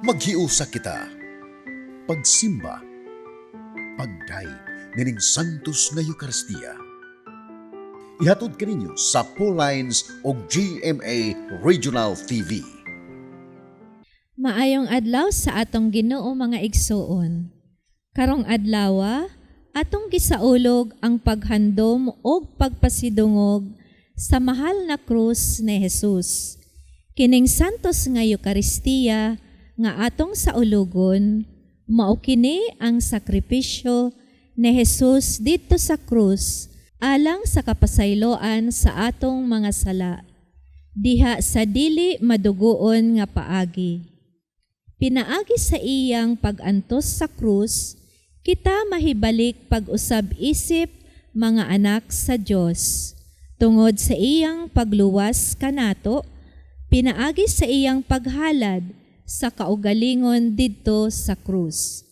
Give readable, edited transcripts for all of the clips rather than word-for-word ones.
Maghiusa kita. Pagsimba. Pagdayeg nining Santos nga Eukaristiya. Ihatod kaninyo sa Lines o GMA Regional TV. Maayong adlaw sa atong Ginoo, mga igsuon. Karong adlawa, atong gisaulog ang paghandom og pagpasidungog sa mahal na krus ni Jesus. Kining Santos nga Eukaristiya nga atong saulugon, mao kini ang sakripisyo ni Jesus didto sa krus alang sa kapasayloan sa atong mga sala diha sa dili madugoon nga paagi. Pinaagi sa iyang pag-antos sa krus, kita mahibalik pag-usab isip mga anak sa Dios. Tungod sa iyang pagluwas kanato, pinaagi sa iyang paghalad sa kaugalingon didto sa krus.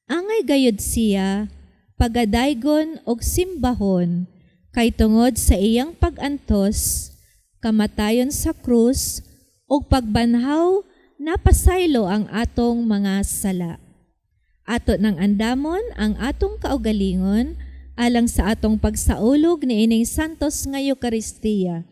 Angay gayud siya pagadaygon og simbahon kay tungod sa iyang pag-antos, kamatayon sa krus ug pagbanhaw, napasaylo ang atong mga sala. Ato nang andamon ang atong kaugalingon alang sa atong pagsaulog niining Santos nga Eukaristiya.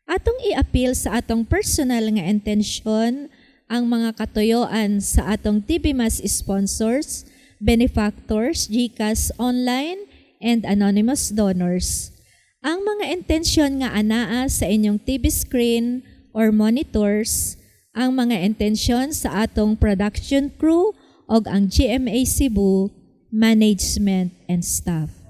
Atong iapil sa atong personal nga intensyon ang mga katuyoan sa atong TV Mass sponsors, benefactors, GCash online, and anonymous donors. Ang mga intensyon nga anaa sa inyong TV screen or monitors, ang mga intensyon sa atong production crew og ang GMA Cebu management and staff.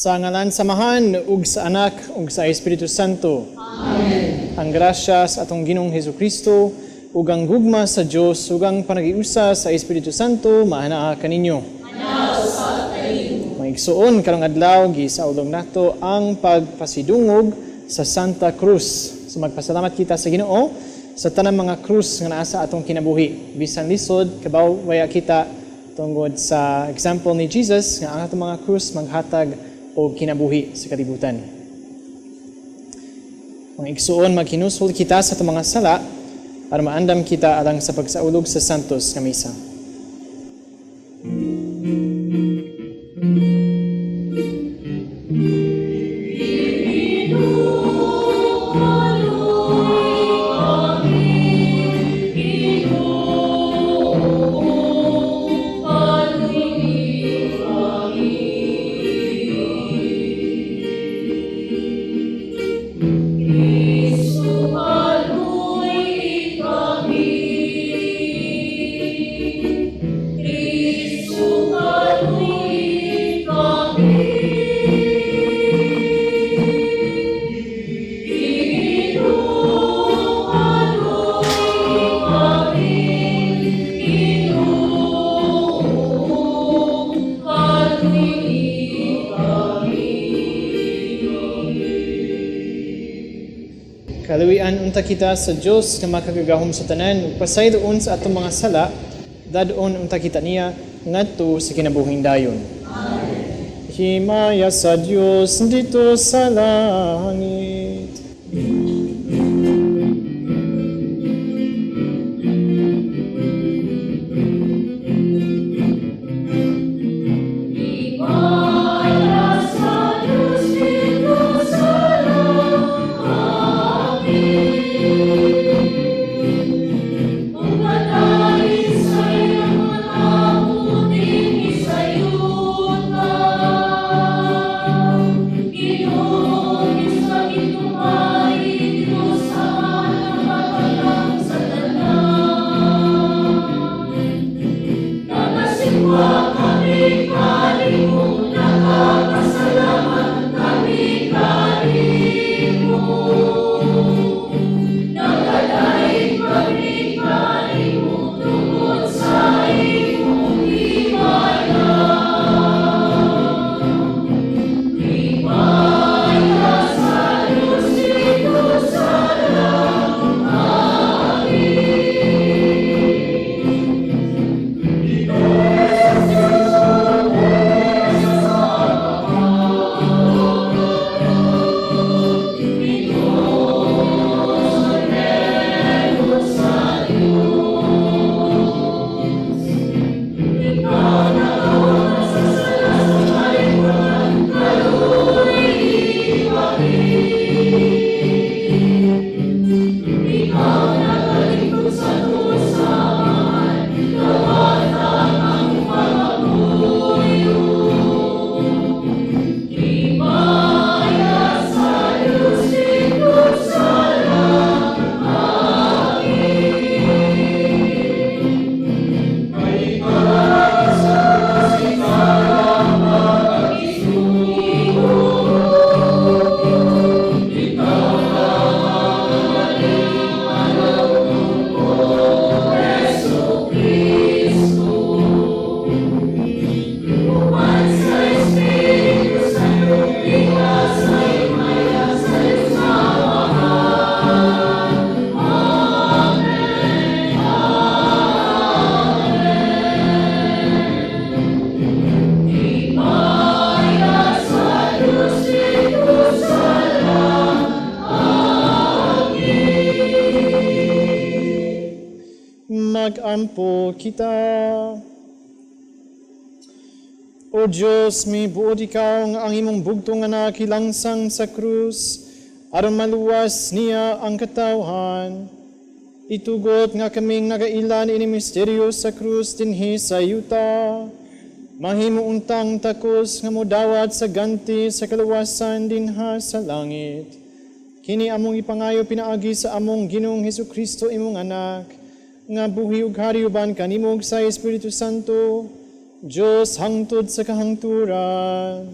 Sa ngalan sa Amahan, ug sa Anak, ug sa Espiritu Santo. Amen. Ang grasya sa atong Ginoong Hesus Kristo, ug ang gugma sa Dios, ug ang panagiusa sa Espiritu Santo, maanaa kaninyo. Mga igsuon, karong adlaw gisaulog nato ang pagpasidungog sa Santa Cruz. So magpasalamat kita sa Ginoo sa tanang mga krus nga naa sa atong kinabuhi. Bisan lisod, kabaw waya kita tungod sa example ni Jesus nga ang atong mga krus maghatag og kinabuhi sa kalibutan. Mga igsuon, maghinusol kita sa atong mga sala para maandam kita alang sa pagsaulog sa Santos nga Misa. Manalangin unta kita sa Dios nga makagagahom sa tanan ug pasayloon sa atong mga sala, dad-on unta kita niya ngadto sa kinabuhing dayon. Amen. Himaya sa Dios didto sa langit. Magampo kita. O Diyos, mibuot ikaw nga ang imong bugtong anak ilangsang sa krus, aron maluwas niya ang katawhan. Itugot nga kaming nagaila niini misteryo sa krus dinhi sa yuta. Mahimo untang takos nga modawat sa ganti sa kaluwasan dinha sa langit. Kini among ipangayo pinaagi sa among Ginoong Hesus Kristo, imong anak, nga buhi ug hari uban kanimo ug sa Espiritu Santo, Dios hangtod sa kahangturan.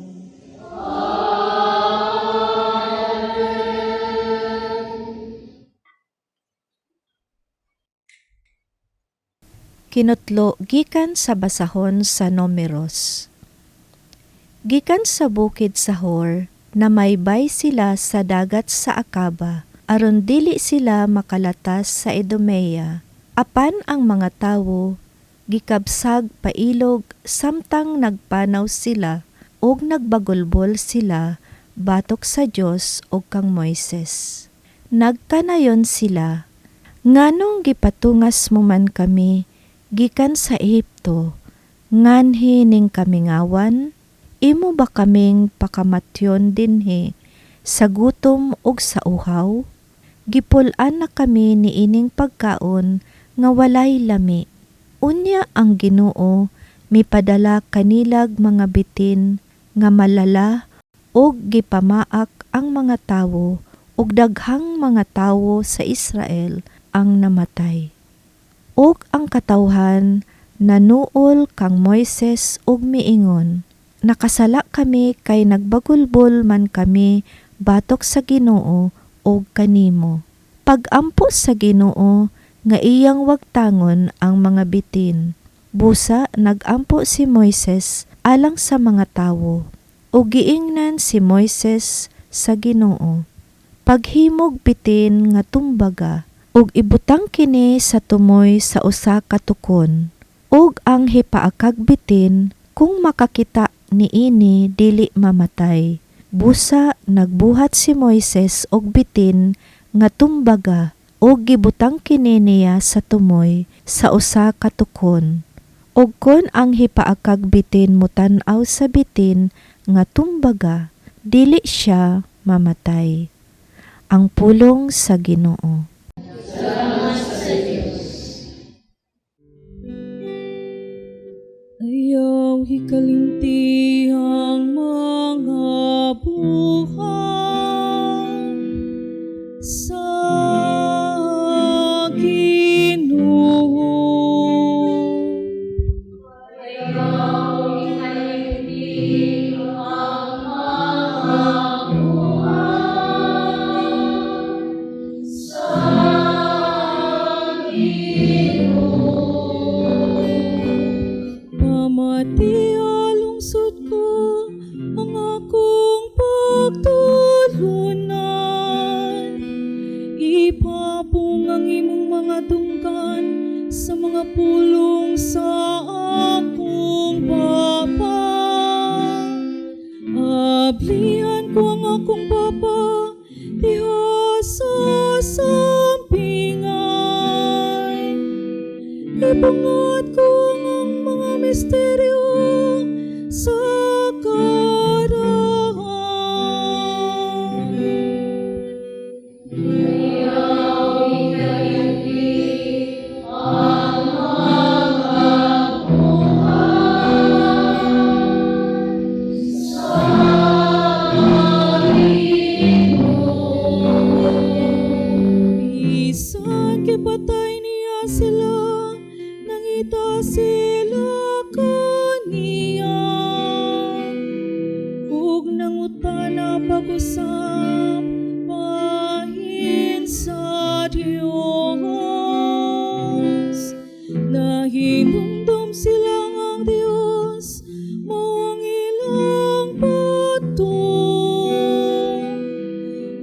Kinutlo gikan sa basahon sa Nomeros. Gikan sa bukid sa Hor, namaybay sila sa dagat sa Akaba, aron dili sila makalatas sa Idumea. Apan ang mga tawo gikabsag pailog samtang nagpanaw sila ug nagbagulbol sila batok sa Dios ug kang Moises. Nagkanayon sila, "Nganong gipatungas mo man kami gikan sa Ehipto, nganhi ning kamingawan? Imo ba kaming pakamatyon dinhi sa gutom ug sa uhaw? Gipul-an na kami niining pagkaon nga walay lami." Unya ang Ginoo mipadala kanilag mga bitin nga malala ug gipamaak ang mga tawo, ug daghang mga tawo sa Israel ang namatay. Ug ang katawhan nanuol kang Moises ug miingon, "Nakasala kami kay nagbagulbol man kami batok sa Ginoo ug kanimo." Pag-ampo sa Ginoo nga iyang wagtangon ang mga bitin. Busa nagampo si Moises alang sa mga tawo, ug giingnan si Moises sa Ginoo. Paghimog bitin nga tumbaga ug ibutang kini sa tumoy sa usa ka tukon. Ug ang hipaakag bitin kung makakita niini dili mamatay. Busa nagbuhat si Moises og bitin nga tumbaga ug gibutang kini niya sa tumoy sa usa ka tukon. Ug kon ang hipaakag bitin motan-aw sa bitin nga tumbaga, dili siya mamatay. Ang pulong sa Ginoo. Ayaw hikalimti ang mga buhat sa Ginoo. Pamati lungsod ko ang akong pagtulunan. Ipapong ang imong mga tungkan sa mga pulong sa akong papa. Ablihan ko ang akong papa diha sa sampingan. Ipangat ko ang mga misteryo sa karahan. Bisan kipatay niya sila, nangita sila kaniya. Ug nangutana pag-usap, bahin sa Diyos. Nahinumdum sila ang Diyos, mao ang ilang patong.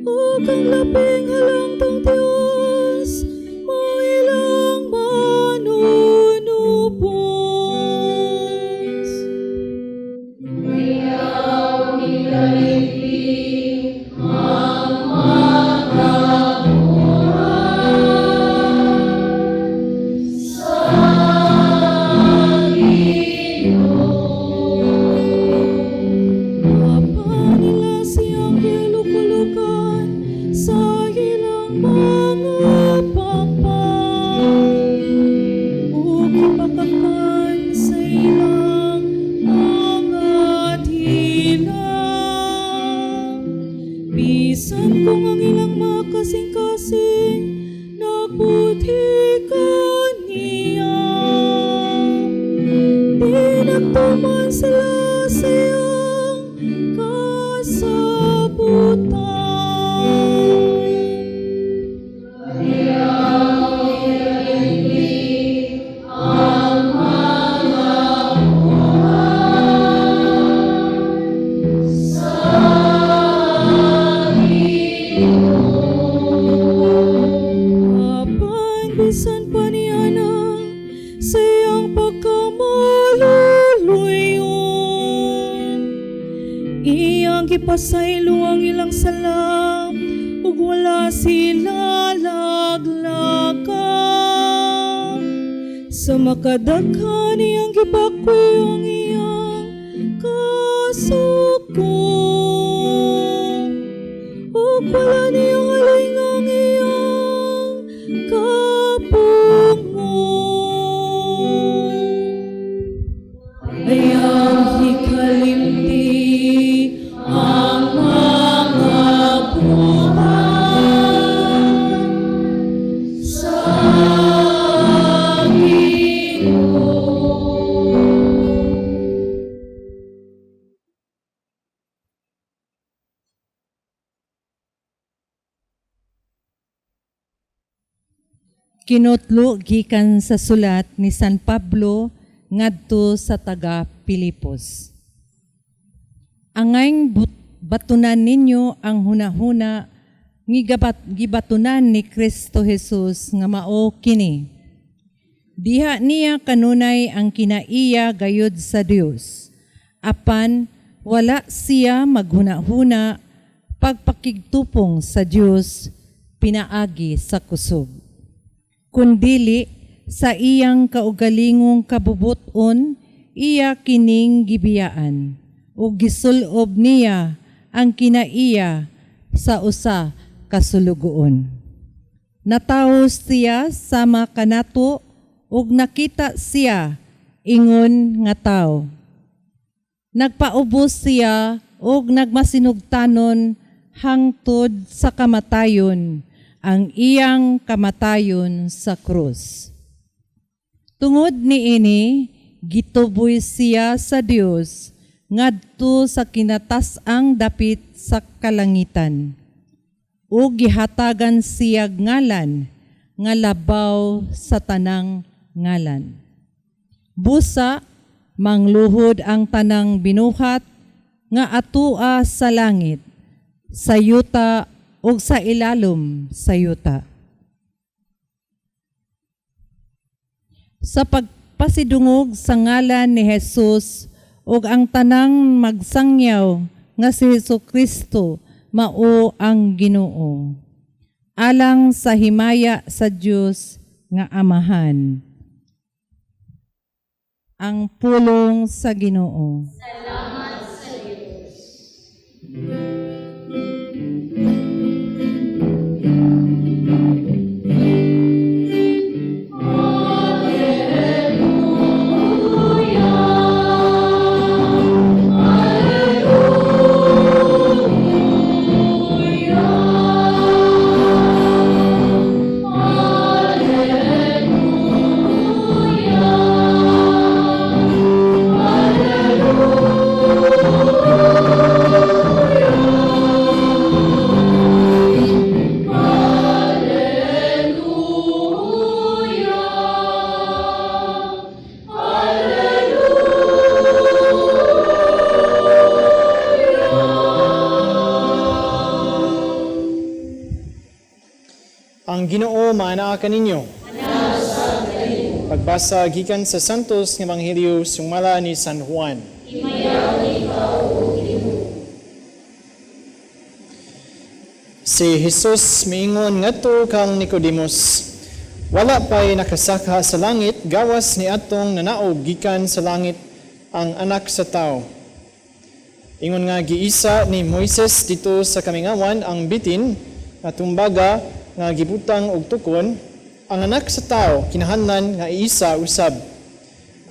Ug ang labing halangdong Diyos, mao ilang manunubos. Apa nila siyang kilukulukan sa ilang mga papa ug ipakakan sa ilang mga dila. Bisan kung ang ilang mga kasing-kasing nagbuti kaniya, tinagtuman sila sa iyang kasabutan. Apan bisan pa niya na sa iyang pagkamaluluyon, iyang gipasaylo ang ilang sala ug wala sila laglaka. Sa makadaghan iyang gipakwi ang iyang kasuko ug wala niyang haling ang iyang kapungon. Ayaw hikalimti ang mga buhat sa Ginoo. Kinotlo gikan sa sulat ni San Pablo ngadto sa taga Pilipos. Angayng batunan ninyo ang hunahuna Gibatunan ni Kristo Jesus nga mao kini. Diha niya kanunay ang kinaiya gayud sa Dios. Apan wala siya maghuna-huna pagpakigtupong sa Dios pinaagi sa kusog. Kundili sa iyang kaugalingong kabubuton, iya kining gibiyaan ug gisulob niya ang kinaiya sa usa ka sulugoon. Natawo siya sama kanato ug nakita siya ingon nga tawo. Nagpaubos siya ug nagmasinugtanon hangtod sa kamatayon, ang iyang kamatayon sa krus. Tungod niini, gituboy siya sa Dios ngadto sa kinatas-ang dapit sa kalangitan. Ug gihatagan siya ngalan nga labaw sa tanang ngalan. Busa mangluhod ang tanang binuhat nga atua sa langit, sa yuta ug sa ilalom sa yuta. Sa pagpasidungog sa ngalan ni Jesus ug ang tanang magsangyaw nga si Hesus Kristo mao ang Ginoo. Alang sa himaya sa Dios nga Amahan. Ang pulong sa Ginoo. Ang Ginoo maanaa kaninyo. Pagbasa gikan sa Santos nga Ebanghelyo sumala ni San Juan. Si Jesus miingon ngadto kang Nicodemus, wala pa'y nakasaka sa langit gawas ni atong nanaog gikan sa langit ang anak sa tao. Ingon nga giisa ni Moises dito sa kamingawan ang bitin nga tumbaga nga gibutang og tukon, ang anak sa tao kinahanglan nga iisa usab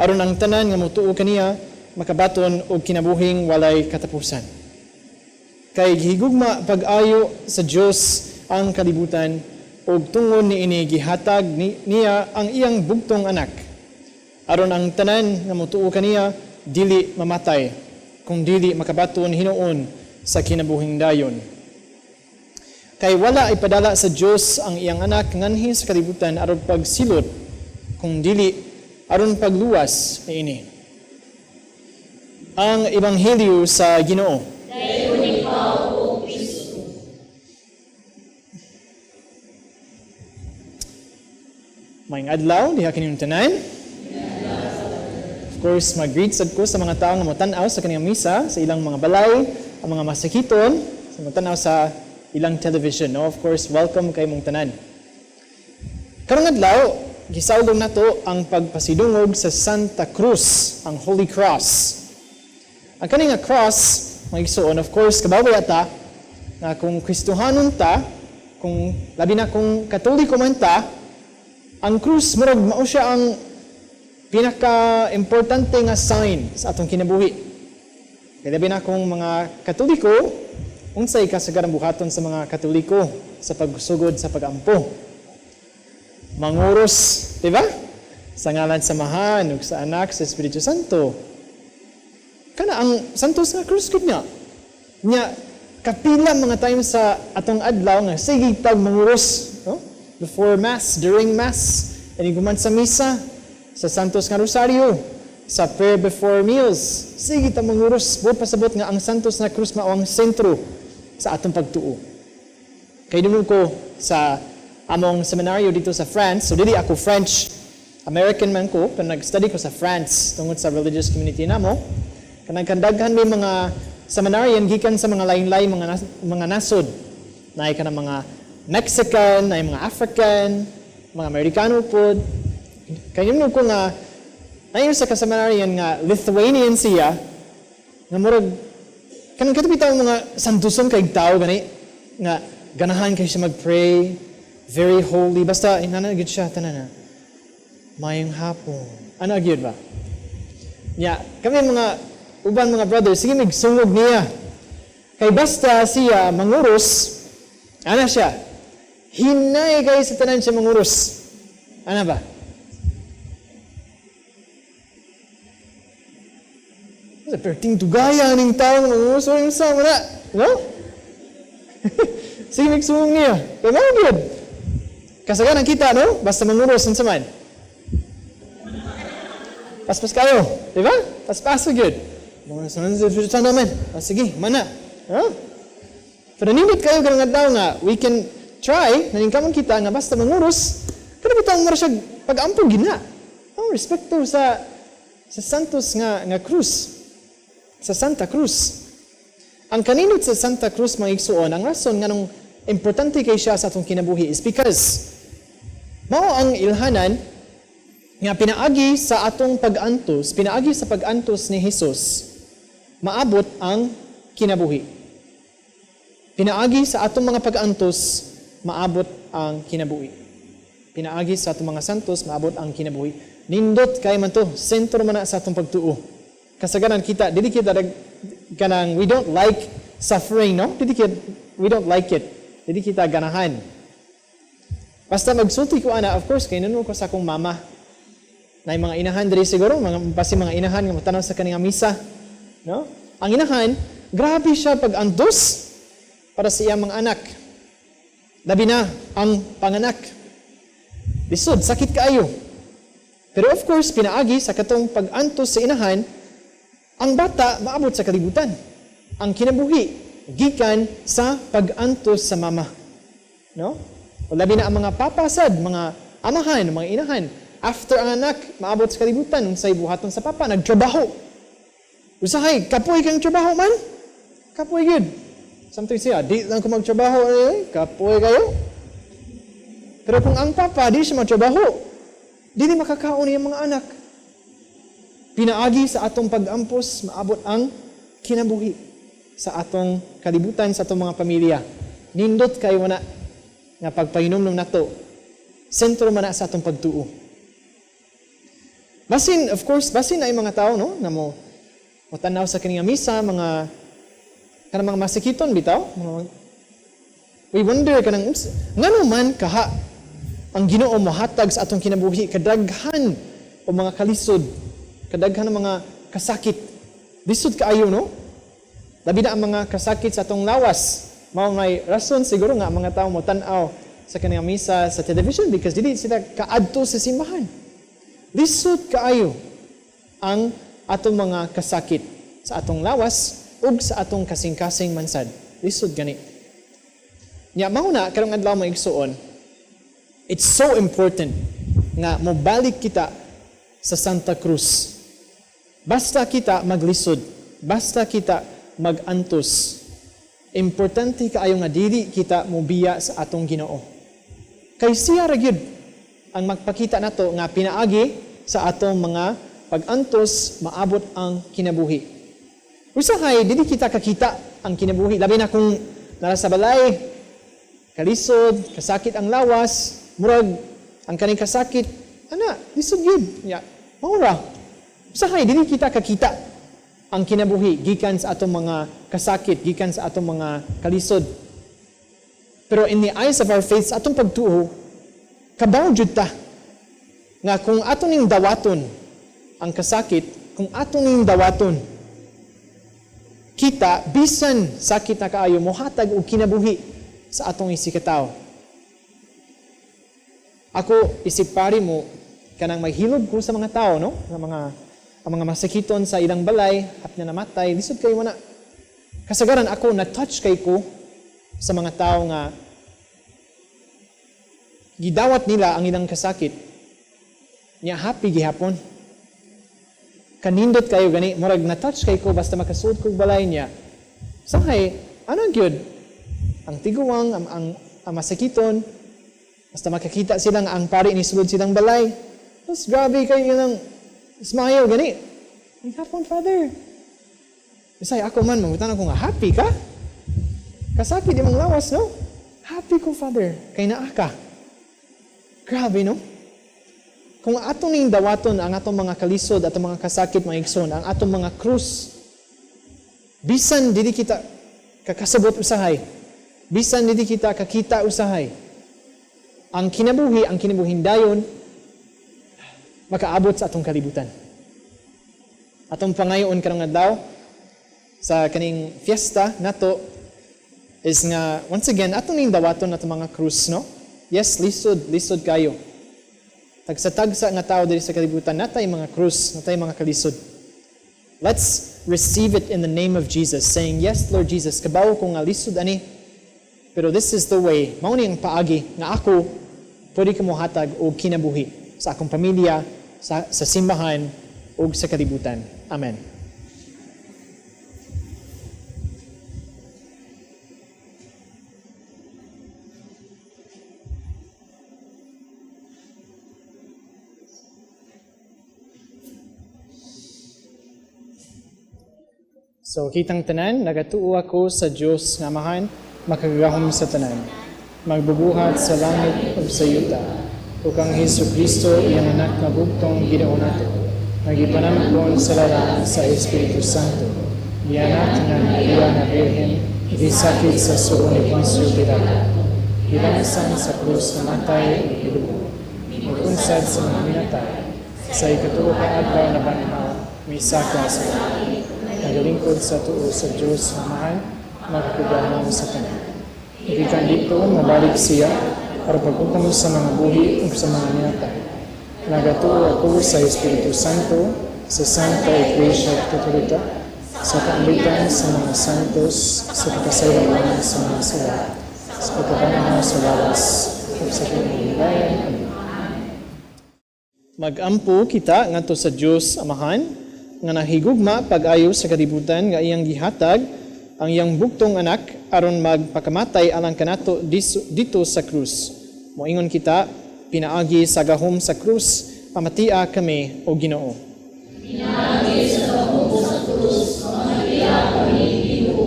aron ang tanan nga motuo kaniya makabaton og kinabuhing walay katapusan. Kay gihigugma pag-ayo sa Dios ang kalibutan ug tungod niini gihatag niya ang iyang bugtong anak aron ang tanan nga motuo kaniya dili mamatay kung dili makabaton hinuon sa kinabuhing dayon. Kay wala ipadala sa Dios ang iyang anak nganhi sa kalibutan aron pagsilot kung dili aron pagluwas niini. Ang Ebanghelyo sa Ginoo. Maayong adlaw diha kinyong tanan. Of course, mag-greet sad ko sa mga tao nga motan-aw sa kaniyang misa, sa ilang mga balay, ang mga masakiton, sa motan-aw sa ilang television. No? Of course, welcome kay mong tanan. Karong adlaw, gisaulog nato ang pagpasidungog sa Santa Cruz, ang Holy Cross. Ang kani nga cross, mga igsoon, of course, kabaw ata na kung Kristohanon ta, kung labi na kung Katoliko man ta, ang krus murag mao siya ang pinaka-importante nga sign sa atong kinabuhi. Kay labi na kung mga Katoliko, unsay kasagarang buhaton sa mga Katoliko sa pagsugod sa pagampo? Manguros, di ba? Sa ngalan sa Amahan, ug sa Anak, sa Espiritu Santo. Kana ang Santos nga krus gud niya. Nya kapila mga times sa atong adlaw nga sige tag manguros, no? Before Mass, during Mass, and guman sa misa, sa Santos nga Rosario, sa prayer before meals. Sige ta manguros, buot pasabot nga ang Santos nga Krus mao ang sentro sa atong pagtuo. Kay dunong ko sa among seminaryo dito sa France, so dili ako French, American man ko, pero nag-study ko sa France tungod sa religious community namo. Kanang kandaghan may mga seminarian gikan sa mga lain-lain mga nasod. Naay kanang mga Mexican, naay mga African, mga Amerikano pod. Kay ko nga naay sa ka-seminarian nga Lithuanian siya, nga murag kanang kato bitaw mga santuson kay tao gani nga ganahan kay siya mag-pray, very holy, basta inana gyud siya tanan na. "Mayong hapon." Ano gyud ba? Nya, kami mga uban mga brothers, sige mig sungog niya. Kay basta siya manguros, ana siya, hinay kay sa tanan siya manguros. Ana ba? Sa perting tugaya ning tao nga manguros, yung sa na, no? Sige mig sungog niya. Kay mao gyud. Kasagaran kita, no? Basta manguros, unsa man? Paspas kayo, di ba? Paspas gyud. Mga naman. Ah, sige, mana. Huh? Pero nindot kayo kanang adlaw nga we can try, naningkamon kita nga basta manguros, kada bitaw mo siya pag-ampo gina. Oh, respekto sa Santos nga krus. Sa Santa Cruz. Ang kaninot sa Santa Cruz, mga igsuon, ang rason nganong importante kay siya sa atong kinabuhi is because mao ang ilhanan nga pinaagi sa atong pag-antos, pinaagi sa pag-antos ni Jesus, maabot ang kinabuhi. Pinaagi sa atong mga pag-antos, maabot ang kinabuhi. Pinaagi sa atong mga santos, maabot ang kinabuhi. Nindot kay man to, sentro man na sa atong pagtuo. Kasagaran kita, dili kita kanang we don't like suffering, no? Dili kita, we don't like it. Dili kita ganahan. Basta magsulti ko ana, of course, kay nuno ko sa akong mama. Na mga inahan diri siguro, mga basi mga inahan nga motanaw sa kaning misa, no? Ang inahan, grabe siya pag-antos para sa iyang mga anak. Labi na ang panganak. Lisod, sakit kaayo. Pero of course, pinaagi sa katong pag-antos sa inahan, ang bata maabot sa kalibutan. Ang kinabuhi gikan sa pag-antos sa mama. No? O labi na ang mga papasad, mga amahan, mga inahan. After ang anak maabot sa kalibutan, unsay buhaton sa papa, nagtrabaho. Usahay, kapoy kang trabaho man. Kapoy gyud. Sometimes siya, di lang ko magtrabaho, eh, kapoy kayo. Pero kung ang papa, di siya magtrabaho, di ni makakaon iyang mga anak. Pinaagi sa atong pag-ampos, maabot ang kinabuhi sa atong kalibutan, sa atong mga pamilya. Nindot kayo na nga pagpahinomnom nato, sentro man na sa atong pagtuo. Basin, of course, basin na yung mga tao, no? Na mo tanaw sa kining misa, mga kanang mga masikiton bitaw, mga, we wonder kanang ngano man kaha ang Ginoo mohatag sa atong kinabuhi kadaghan o mga kalisod, kadaghan ng mga kasakit. Lisod kaayo, no? Labi na ang mga kasakit sa atong lawas. Mao may rason siguro nga ang mga tao mo tan-aw sa kanang misa sa television because dili sila kaadto sa simbahan. Lisod kaayo ang atong mga kasakit sa atong lawas ug sa atong kasing-kasing mansad. Lisod gani. Nya mao na karong adlaw, mga igsuon, it's so important nga mobalik kita sa Santa Cruz. Basta kita maglisod, basta kita magantos, importante kaayo nga dili kita mobiya sa atong Ginoo. Kay siya ra gyud ang magpakita nato nga pinaagi sa atong mga pag-antos maabot ang kinabuhi. Usahay dili kita kakita ang kinabuhi, labi na kung nara sa balay, kalisod, kasakit ang lawas, murag ang kaning kasakit, ana, lisod gyud. Ya, mao ra. Usahay dili kita kakita ang kinabuhi gikan sa atong mga kasakit, gikan sa atong mga kalisod. Pero in the eyes of our faith, sa atong pagtuo, kabaw jud ta nga kung ato ning dawaton ang kasakit, kung ato ning dawaton, kita bisan sakit na kaayo mohatag og kinabuhi sa atong isikatawo. Ako isip pari mo kanang maghilod ko sa mga tao, no? Nga mga ang mga masakiton sa ilang balay, hap na namatay, lisod kayo na. Kasagaran ako na-touch kay ko sa mga tao nga Gidawat nila ang ilang kasakit. Nya happy gihapon. Kanindot kayo gani, murag na-touch kay ko basta makasuod kog balay niya. Sahay, ano ang gyud? Ang tiguang, ang masakiton, basta makakita silang ang pari ni sulod silang balay. Mas grabe kayo yun ang smile gani. Ay, hapon, Father. Bisay, ako man, mangutan ako nga, happy ka? Kasakit imong lawas, no? Happy ko, Father. Kay naa ka. Grabe, no? Kung atong ning dawaton ang atong mga kalisod, atong mga kasakit, mga igsoon, ang atong mga krus, bisan dili kita kakasabot usahay, bisan dili kita kakita usahay, ang kinabuhi, ang kinabuhing dayon, makaabot sa atong kalibutan. Atong pangayoon karong adlaw sa kaning fiesta nato is nga once again atong ning dawaton atong mga krus, no? Yes, lisod, lisod kayo. Tagsa-tagsa nga tao diri sa kalibutan natay mga krus, natay mga kalisod. Let's receive it in the name of Jesus, saying, "Yes, Lord Jesus, kabaw ko nga lisod ani, pero this is the way, mao ni ang paagi nga ako pwede ka mohatag og kinabuhi sa akong pamilya, sa simbahan, ug sa kalibutan." Amen. So, kitang tanan, nagatuo ako sa Dios nga Amahan, makagagahom sa tanan, magbubuhat sa langit ug sa yuta, ug kang Hesus Kristo, iyang anak nga bugtong Ginoo nato, nagipanamkon sa lalang sa Espiritu Santo, gianak nga iya nga Birhen, gisakit sa sugo ni Poncio Pilato, gilangsan sa krus, namatay ug gilubong, nagkunsad sa mga minatay, sa ikatulo ka adlaw nabanhaw, misaka sa langit, nagalingkod sa tuo sa Dios Amahan, makakagahom sa tanan. Gikan dito, mabalik siya para paghukom sa mga buhi ug sa mga minatay. Nagatuo ako sa Espiritu Santo, sa Santa Iglesia Katolika, sa kaambitan sa mga santos, sa pagkasayloan sa mga sala, sa pagkabanhaw sa lawas, ug sa kinabuhi. Amen. Magampo kita ngadto sa Dios Amahan, nga nahigugma pag-ayo sa kalibutan nga iyang gihatag ang iyang bugtong anak aron magpakamatay alang kanato dito sa krus. Moingon kita, pinaagi sa gahom sa krus, pamatia kami o Ginoo. Pinaagi sa gahom sa krus, pamatia kami, Ginoo.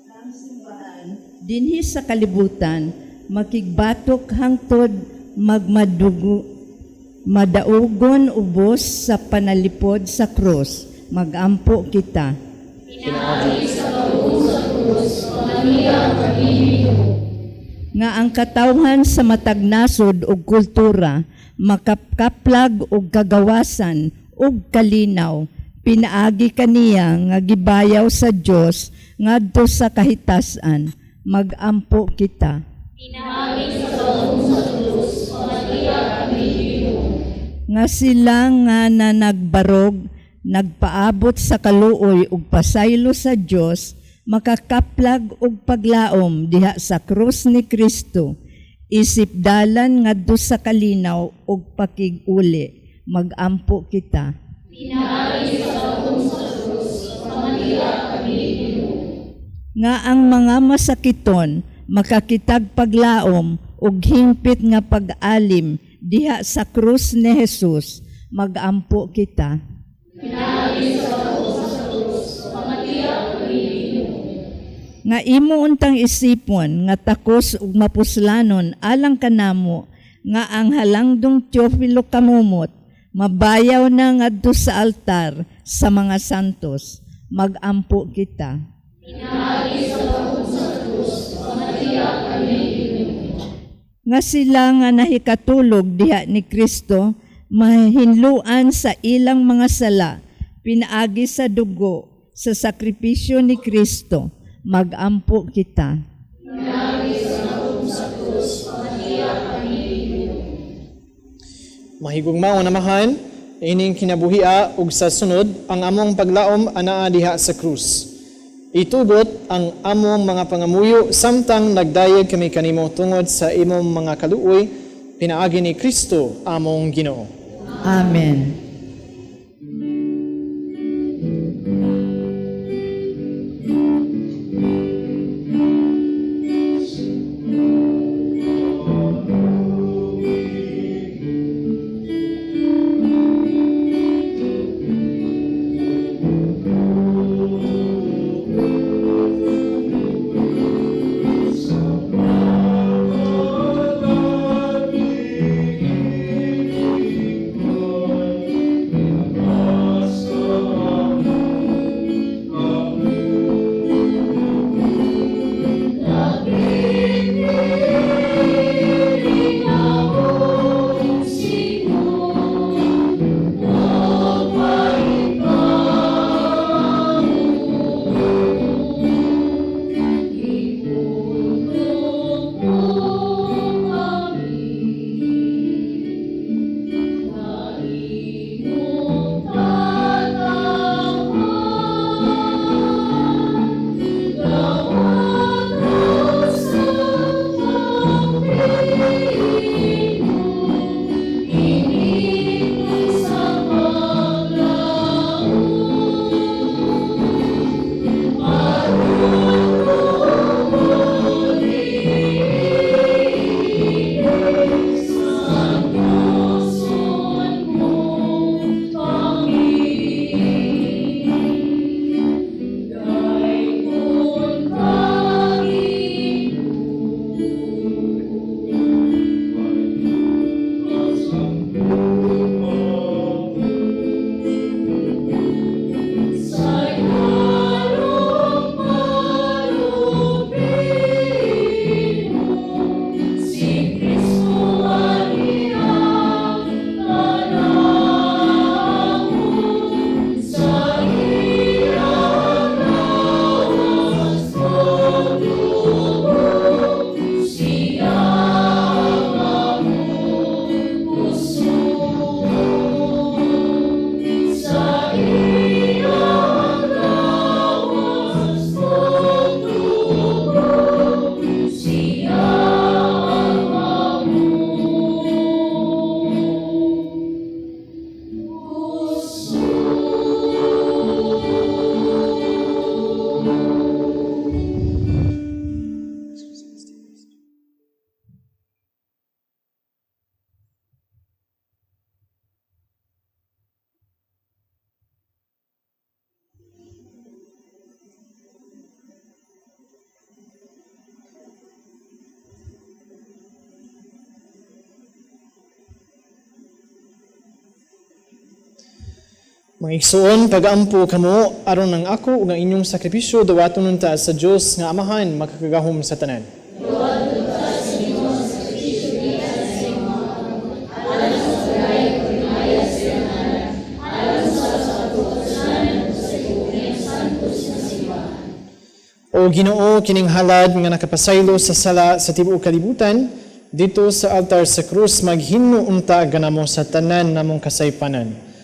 Ang simbahan dinhi sa kalibutan makigbatok hangtod magmadugo madaugon ubos sa panalipod sa krus. Magampo kita. Pinaagi sa gahom sa krus, pamatia kami, Ginoo. Nga ang katawhan sa matag nasod ug kultura makapkaplag og kagawasan ug kalinaw pinaagi kaniya nga gibayaw sa Dios ngadto sa kahitasan. Magampo kita. Pinaagi sa gahom sa krus, pamatia kami, Ginoo. Nga sila nga nanagbarog nagpaabot sa kaluoy ug pasaylo sa Dios makakaplag og paglaom diha sa krus ni Kristo isip dalan ngadto sa kalinaw ug pakig-uli. Magampo kita. Pinaagi sa gahom sa krus, pamatia kami, Ginoo. Nga ang mga masakiton makakitag paglaom ug hingpit nga pag-alim diha sa krus ni Jesus. Magampo kita. Pinaagi sa gahom sa krus, pamatia kami, Ginoo. Nga imo untang isipon nga takos ug mapuslanon alang kanamo nga ang halangdong Teofilo Camomot mabayaw na ngadto sa altar sa mga santos. Magampo kita. Pinaagi sa gahom sa krus, pamatia kami, Ginoo. Nga sila nga nahikatulog diha ni Kristo mahinluan sa ilang mga sala pinaagi sa dugo sa sakripisyo ni Kristo. Magampo kita. Pinaagi sa gahom sa krus, pamatia kami, Ginoo. Mahigugmaon Amahan, ining kinabuhia ug sa sunod ang among paglaom anaa diha sa krus. Itugot ang among mga pangamuyo samtang nagdayeg kami kanimo tungod sa imong mga kaluoy Pinaagi ni Kristo among Ginoo. Amen. Mga igsuon, pag-ampo kamo aron ang ako ug ang inyong sakripisyo dawaton unta sa Dios nga Amahan makakagahom sa tanan. O Ginoo, kining halad nga nakapasaylo sa sala sa tibuok kalibutan, dito sa altar sa krus maghinno unta ganamo sa tanan namong kasaypanan.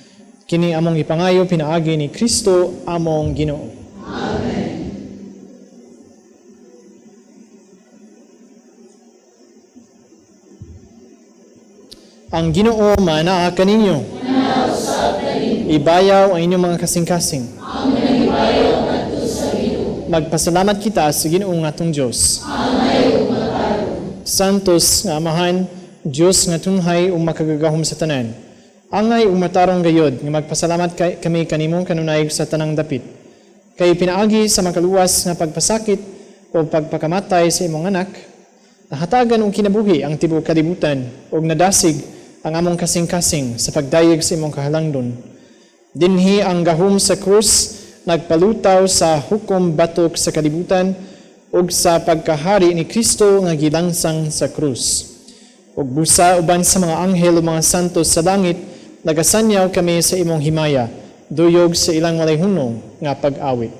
Kini among ipangayo pinaagi ni Kristo among Ginoo. Amen. Ang Ginoo manaa kaninyo. Ibayaw ang inyong mga kasing-kasing. Magpasalamat kita sa Ginoong atong Dios. Santos nga Amahan, Dios nga tunhay ug makagagahom sa tanan. Angay ug matarong gayod nga magpasalamat kami kanimong kanunay sa tanang dapit. Kay pinaagi sa makaluwas nga pagpasakit o pagpakamatay sa imong anak, nahatagan og kinabuhi ang tibuok kalibutan ug nadasig ang among kasing-kasing sa pagdayeg sa imong kahalangdon. Dinhi ang gahom sa krus nagpalutaw sa hukom batok sa kalibutan ug sa pagkahari ni Kristo nga gilangsang sa krus. Ug busa uban sa mga anghel ug mga santos sa langit, nagasanyaw kami sa imong himaya, duyog sa ilang walay hunong nga pag-awit.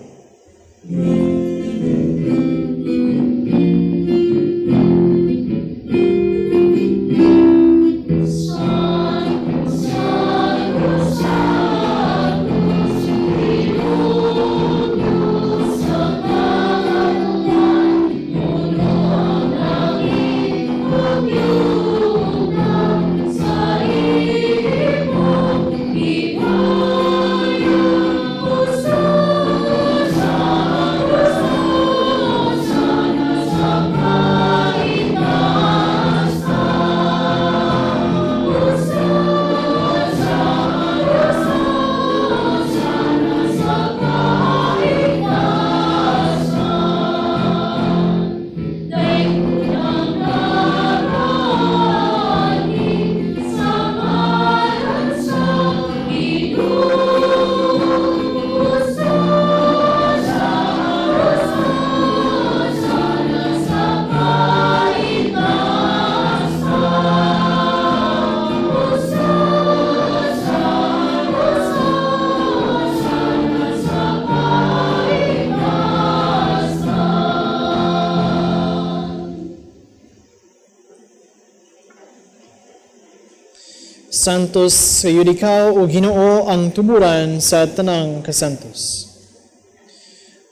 Santos kayud ikaw o Ginoo ang tuburan sa tanang kasantos.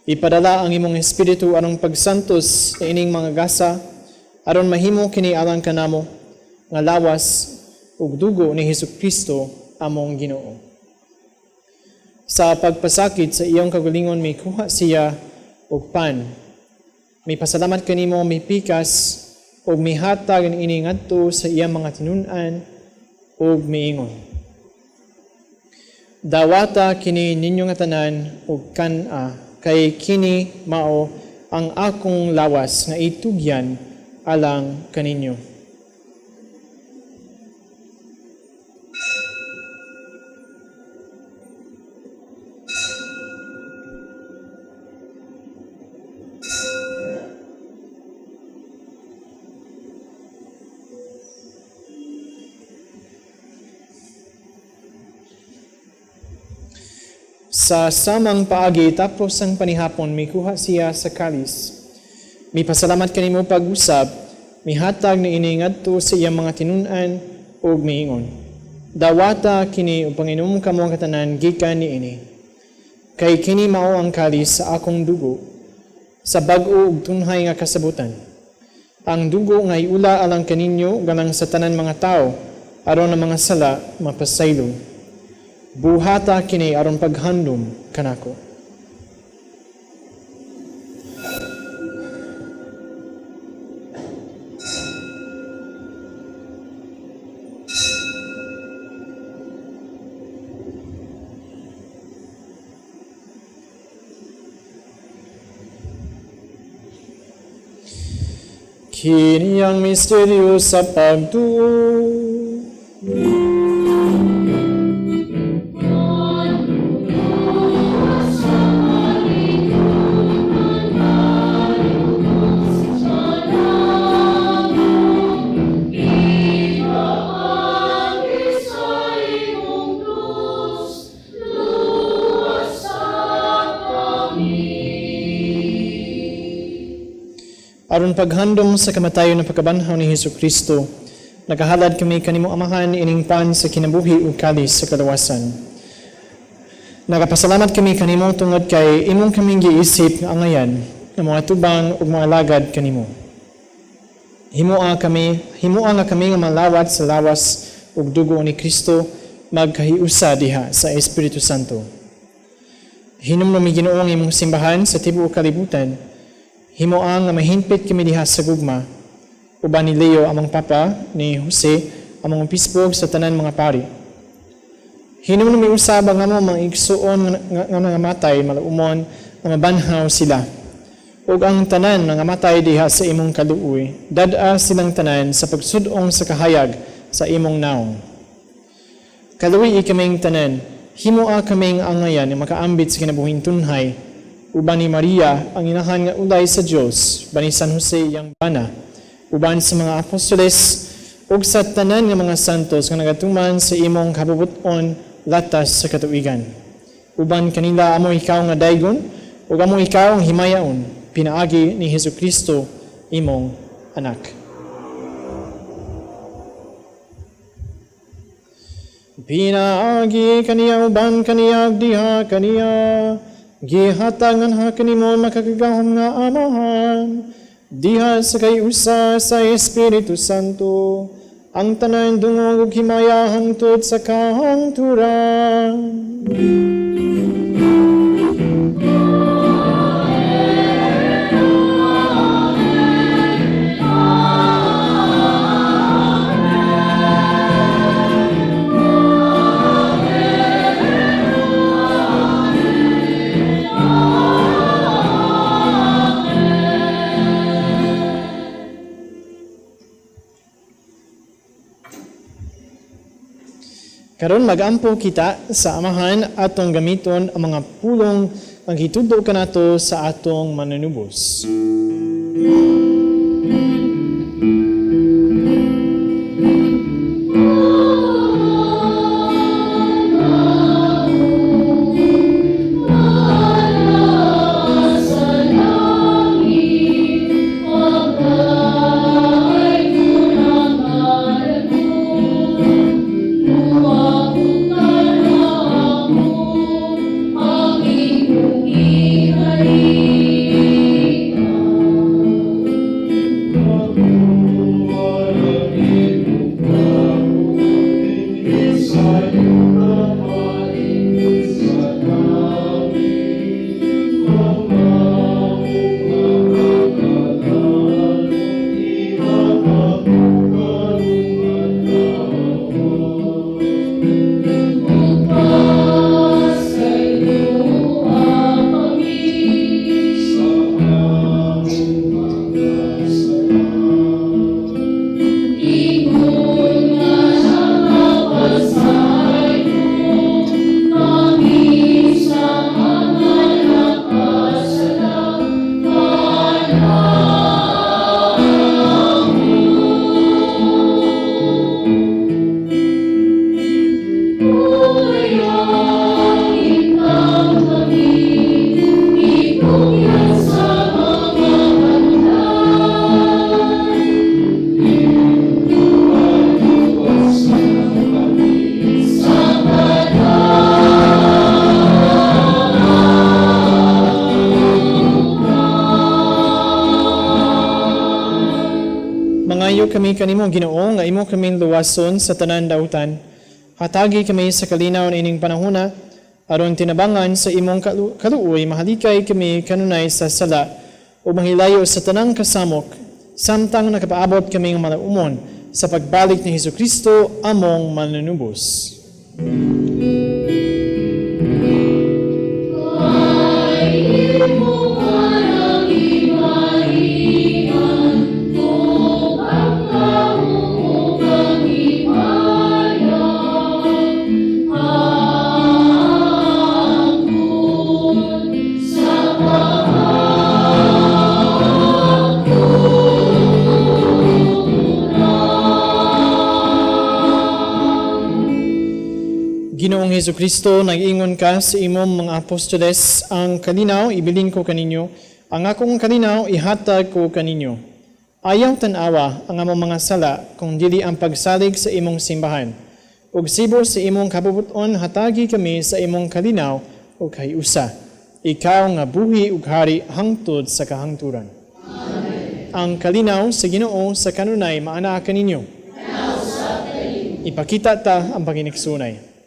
Ipadala ang imong espiritu aron pagsantos sa ining mga gasa aron mahimo kini alang kanamo nga lawas ug dugo ni Hesus Kristo among Ginoo. Sa pagpasakit sa iyong kagalingon mikuha siya og pan. Mipasalamat kanimo, mipikas ug mihatag niini ngadto sa iyang mga tinun-an ug miingon. Dawata kini ninyo nga tanan ug kan-a, kay kini mao ang akong lawas nga itugyan alang kaninyo. Sa samang paagi tapos ang panihapon, mikuha siya sa kalis. Mipasalamat kanimo pag-usab, mihatag niini ngadto sa iyang mga tinun-an ug miingon. Dawata kini ug panginom kamo ang katanan gikan niini. Kay kini mao ang kalis sa akong dugo, sa bag-o ug tunhay nga kasabutan. Ang dugo nga iula alang kaninyo galang sa tanan mga tawo aron ang mga sala mapasaylo. Buhata kini aron paghandom kanako. Kini ang misteryo sa pagtuo. Aron paghandom sa kamatayon ng pagkabanhaw ni Hesus Kristo, nagahalad kami kanimo Amahan ining pan sa kinabuhi ug kalis sa kalawasan. Nagapasalamat kami kanimo tungod kay imong kaming giisip nga angayan nga mga tubang ug mga lagad kanimo. Himoa nga kami nga malawat sa lawas ug dugo ni Kristo magkahiusa diha sa Espiritu Santo. Hinumdumi Ginoo ang imong simbahan sa tibuok kalibutan. Himoa nga mahinpit kami diha sa gugma. Uban ni Leo among Papa, ni Jose among obispo sa tanan mga pari. Hinumdumi usab ang among mga igsuon nga nangamatay malaumon nga mabanhaw sila. Ug ang tanan nga nangamatay diha sa imong kaluoy, dad-a silang tanan sa pagsud-ong sa kahayag sa imong naong. Kaluoy kaming tanan, himoa kaming angayan nga makaambit sa kinabuhing tunhay, uban ni Maria ang inahan nga ulay sa Dios, uban ni San Jose iyang bana, uban sa mga apostoles ug sa tanan nga mga santos nga nagatuman sa imong kabubut-on latas sa katuigan. Uban kanila amo ikaw nga daygon ug amo ikaw ang himayaon, pinaagi ni Hesus Kristo imong anak. Pinaagi kaniya uban kaniya diha kaniya, gihatangan ha kanimo makakagahom nga Amahan, diha sa kayusa sa Espiritu Santo, ang tanan dungog ug himaya hangtod sa kahangturan. Karon magampo kita sa Amahan atong gamiton ang mga pulong ang gitudlo kanato sa atong manunubos. Nagtuo kami kanimo, Ginoo, nga imo kaming luwason sa tanan dautan. Hatagi kami sa kalinaw ining panahona aron tinabangan sa imong kaluoy mahalikay kami kanunay sa sala ug mahilayo sa tanang kasamok samtang nakapaabot kaming malaumon sa pagbalik ni Hesukristo among manunubos. Ginoong Hesukristo, nag-ingon ka sa imong mga apostoles, "Ang kalinaw ibilin ko kaninyo, ang akong kalinaw ihatag ko kaninyo." Ayaw tan-awa ang among mga sala, kung dili ang pagsalig sa imong simbahan. Ug sibo sa imong kabubuton, hatagi kami sa imong kalinaw ug kahiusa. Ikaw nga buhi ug hari hangtod sa kahangturan. Ang kalinaw sa Ginoo sa kanunay maanaa kaninyo. Ipakita ta ang panginigsunay.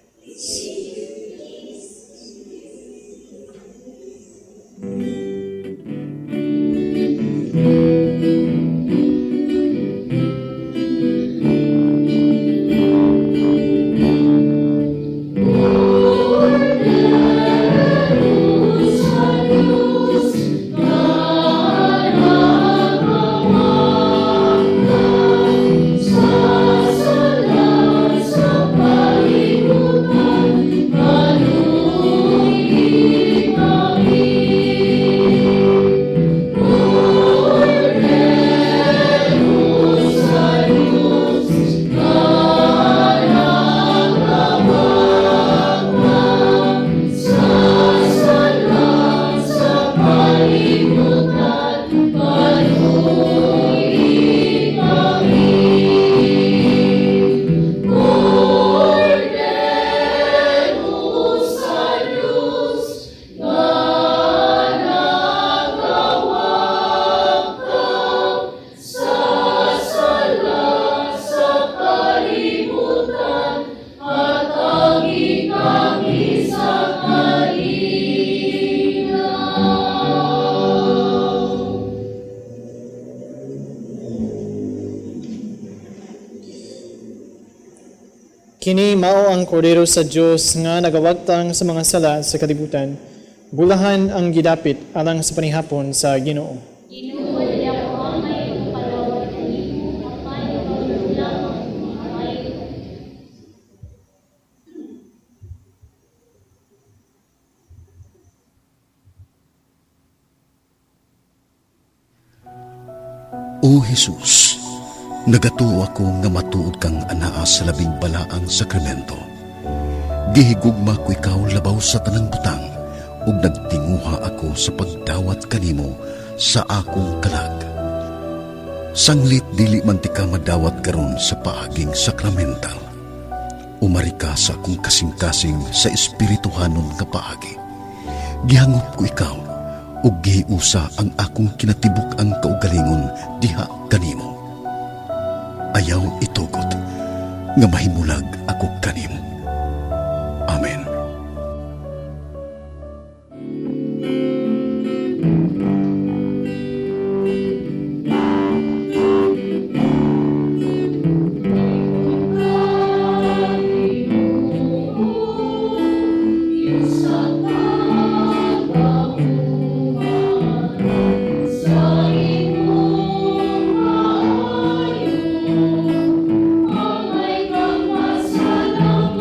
Kini mao ang kordero sa Dios nga nagawagtang sa mga sala sa kalibutan. Bulahan ang gidapit alang sa panihapon sa Ginoo. Ginoo, dili ako angay magpadawat kanimo, apan ikaw lamang ang maayo. O Jesus, nagatuo ako nga matuod kang anaa sa labing balaang sakramento. Gihigugma ko ikaw labaw sa tanang butang ug nagtinguha ako sa pagdawat kanimo sa akong kalag. Sanglit dili man tika madawat karon sa paaging sakramental. Umari ka sa akong kasing-kasing sa espirituhanon nga paagi. Gihangop ko ikaw ug gihiusa ang akong kinatibuk-ang kaugalingon diha kanimo. Ayaw itugot nga mahimulag ako kanimo. Amen. Sa imong kaayo, angay kang masalangan.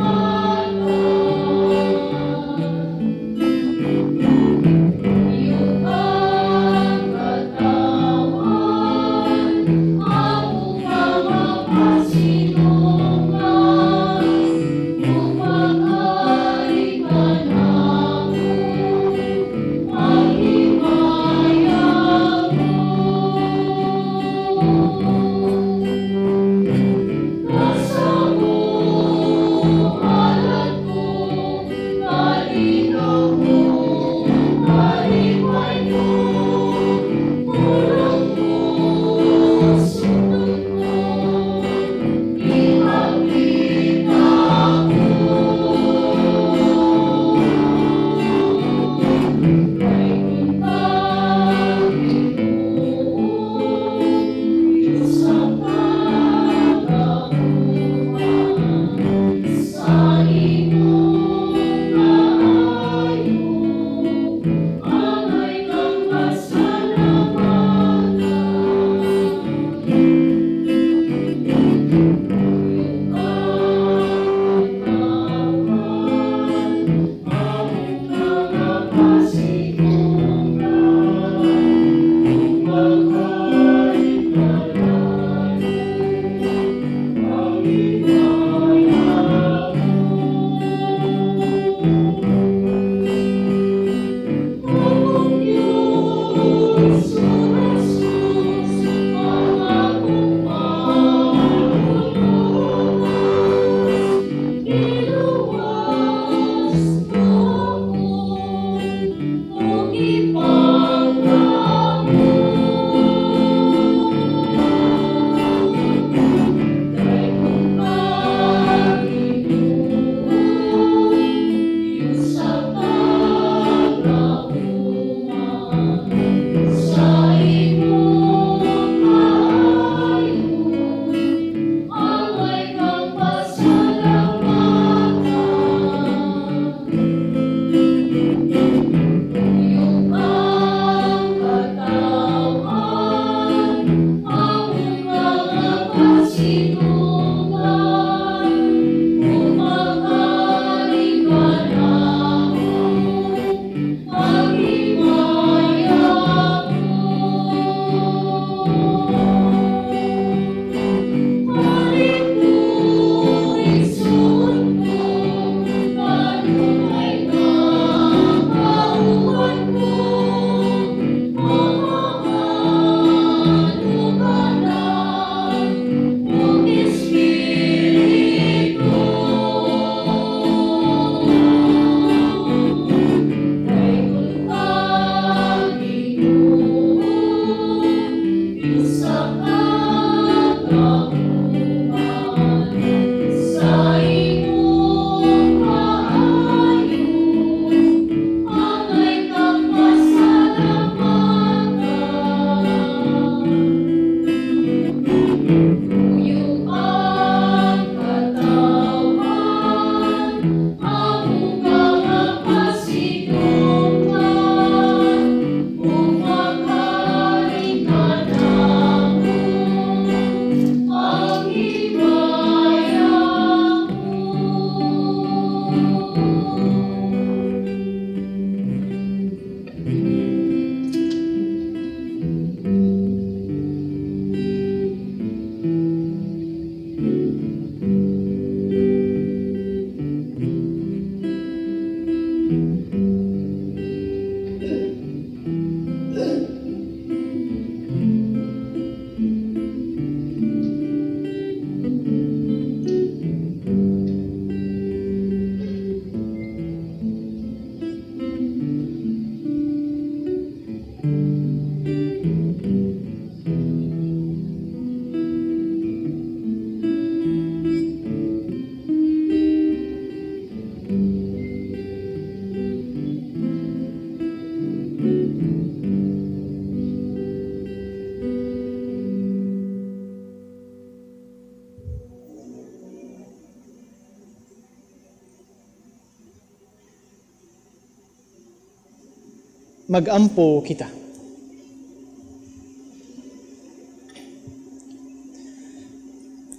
Magampo kita.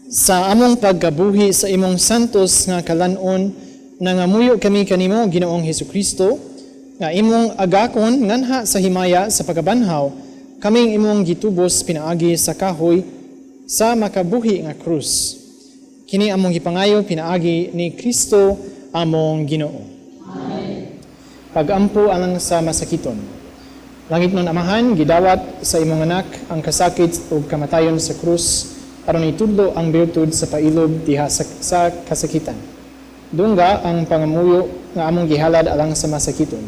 Sa among pagkabuhi sa imong santos nga kalanon, nangamuyo kami kanimo, Ginoong Hesukristo, nga imong agakon nganha sa himaya sa pagkabanhaw, kaming imong gitubos pinaagi sa kahoy sa makabuhi nga krus. Kini among gipangayo pinaagi ni Kristo among Ginoo. Amen. Pagampo alang sa masakiton. Langitnon Amahan, gidawat sa imong anak ang kasakit ug kamatayon sa krus aron itudlo ang birtud sa pailob diha sa kasakitan. Dungga ang pangamuyo nga among gihalad alang sa masakiton.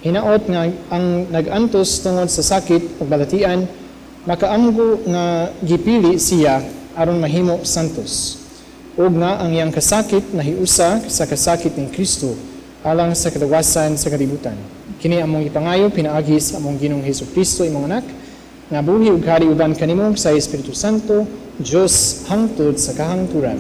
Hinaot nga ang nag-antos tungod sa sakit ug balatian makaamgo nga gipili siya aron mahimo santos. Ug nga ang iyang kasakit nahiusa sa kasakit ni Kristo alang sa kalawasan sa kalibutan. Kini among ipangayo pinaagi sa among Ginoong Hesukristo, imong anak, nga buhi ug hari uban kanimo sa Espiritu Santo, Dios hangtod sa kahangturan.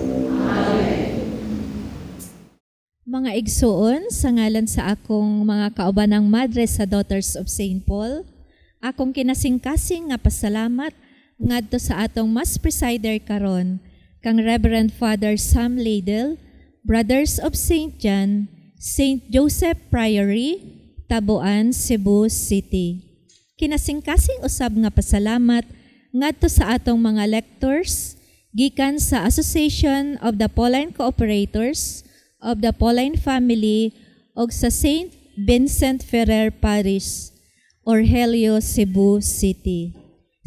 Mga igsuon, sa ngalan sa akong mga kaubanang madre sa Daughters of St. Paul, akong kinasingkasing nga pasalamat ngadto sa atong Mass presider karon, kang Reverend Father Sam Ladel, Brothers of St. John, St. Joseph Priory, Tabuan, Cebu City. Kinasingkasing usab nga pasalamat ngadto sa atong mga lectors gikan sa Association of the Pauline Cooperators of the Pauline Family ug sa St. Vincent Ferrer Parish, Orgelio, Cebu City.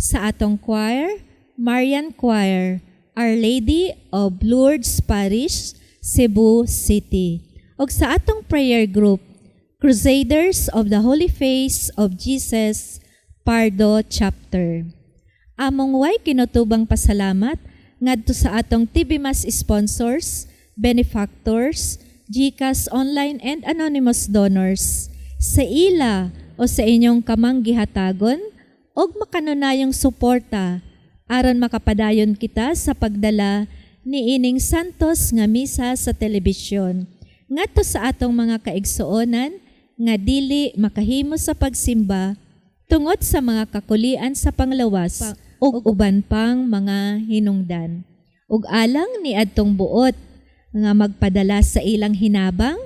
Sa atong choir, Marian Choir, Our Lady of Lourdes Parish, Cebu City. Ug sa atong prayer group, Crusaders of the Holy Face of Jesus, Pardo Chapter. Among way kinutubang pasalamat ngadto sa atong TV Mass sponsors, benefactors, GCash online and anonymous donors sa ila o sa inyong kamanggihatagon og makanunayong suporta aron makapadayon kita sa pagdala niining santos nga misa sa telebisyon ngadto sa atong mga kaigsuonan nga dili makahimo sa pagsimba tungod sa mga kakulian sa panglawas ug uban pang mga hinungdan. Ug alang ni adtong buot nga magpadala sa ilang hinabang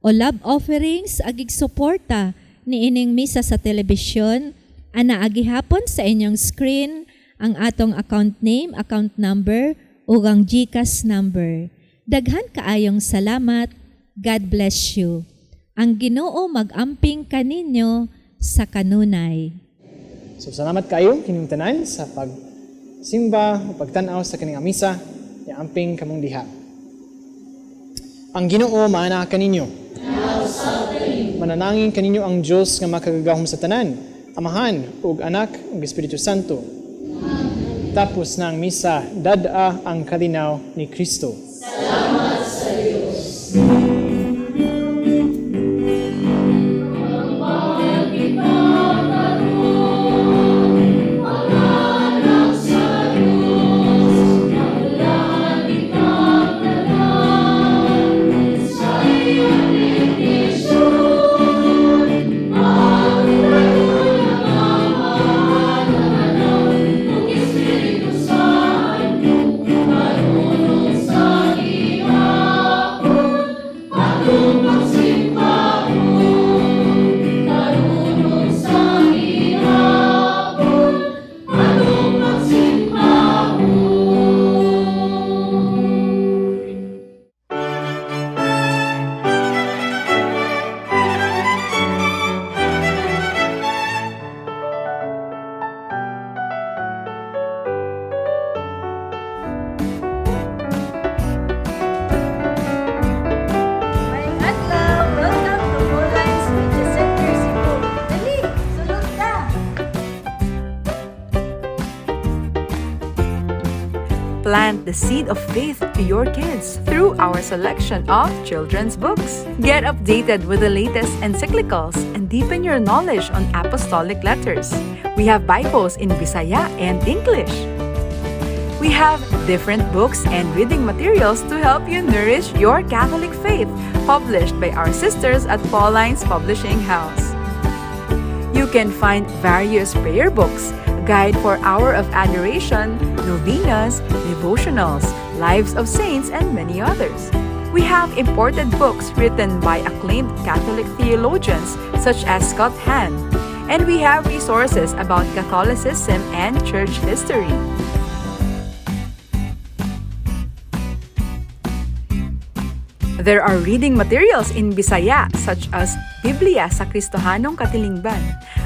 o love offerings agig suporta niining misa sa telebisyon, ana agihapon sa inyong screen ang atong account name, account number ug ang GCash number. Daghan kaayong salamat. God bless you. Ang Ginoo mag-amping kaninyo sa kanunay. So salamat kayo kining tanan sa pagsimba o pagtan-aw sa kaning misa, amping kamong diha. Ang Ginoo maana kaninyo. Manalangin kaninyo ang Dios nga makagagahom sa tanan, Amahan ug Anak ug Espiritu Santo. Tapos na ang misa, dad-a ang kalinaw ni Kristo. Salamat sa Diyos. Maayong adlaw! Welcome to Paulines Media Center, Cebu. Dali, sulod ta! Plant the seed of faith to your kids through our selection of children's books. Get updated with the latest encyclicals and deepen your knowledge on apostolic letters. We have Bibles in Bisaya and English. We have different books and reading materials to help you nourish your Catholic faith, published by our sisters at Pauline's Publishing House. You can find various prayer books, guide for Hour of Adoration, novenas, devotionals, lives of saints, and many others. We have imported books written by acclaimed Catholic theologians such as Scott Hahn, and we have resources about Catholicism and church history. There are reading materials in Bisaya such as Biblia sa Kristohanong Katilingban,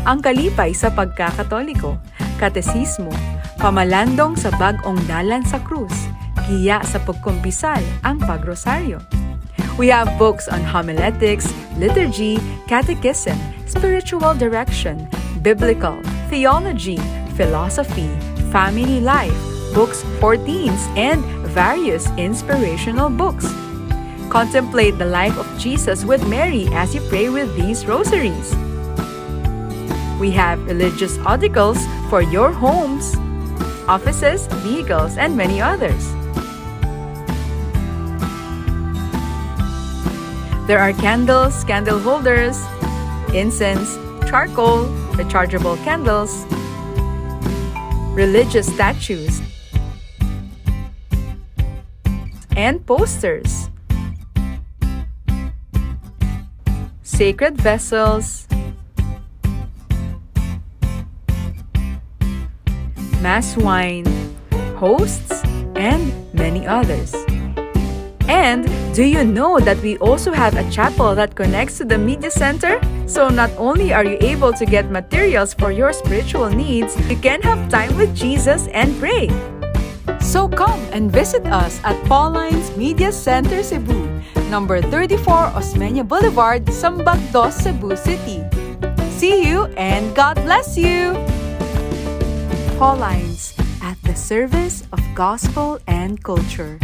Ang Kalipay sa Pagkakatoliko, Katesismo, Pamalandong sa Bag-ong Dalan sa Krus, Giya sa Pagkumpisal, Ang Pagrosaryo. We have books on homiletics, liturgy, catechism, spiritual direction, biblical, theology, philosophy, family life, books for teens, and various inspirational books. Contemplate the life of Jesus with Mary as you pray with these rosaries. We have religious articles for your homes, offices, vehicles, and many others. There are candles, candle holders, incense, charcoal, rechargeable candles, religious statues, and posters. Sacred vessels, mass wine, hosts, and many others. And do you know that we also have a chapel that connects to the media center? So not only are you able to get materials for your spiritual needs, you can have time with Jesus and pray. So come and visit us at Pauline's Media Center Cebu, number 34 Osmeña Boulevard, Sambag Dos, Cebu City. See you and God bless you! Paulines, at the service of gospel and culture.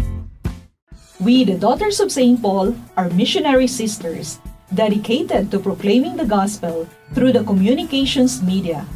We, the Daughters of St. Paul, are missionary sisters dedicated to proclaiming the gospel through the communications media.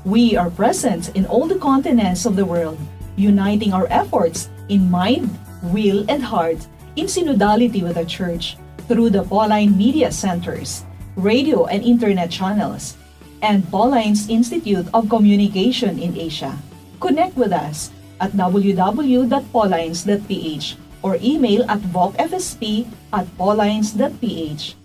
We are present in all the continents of the world, uniting our efforts in mind, will, and heart in synodality with the Church through the Pauline Media Centers, radio and internet channels, and Pauline's Institute of Communication in Asia. Connect with us at www.paulines.ph or email at vocfsp@paulines.ph.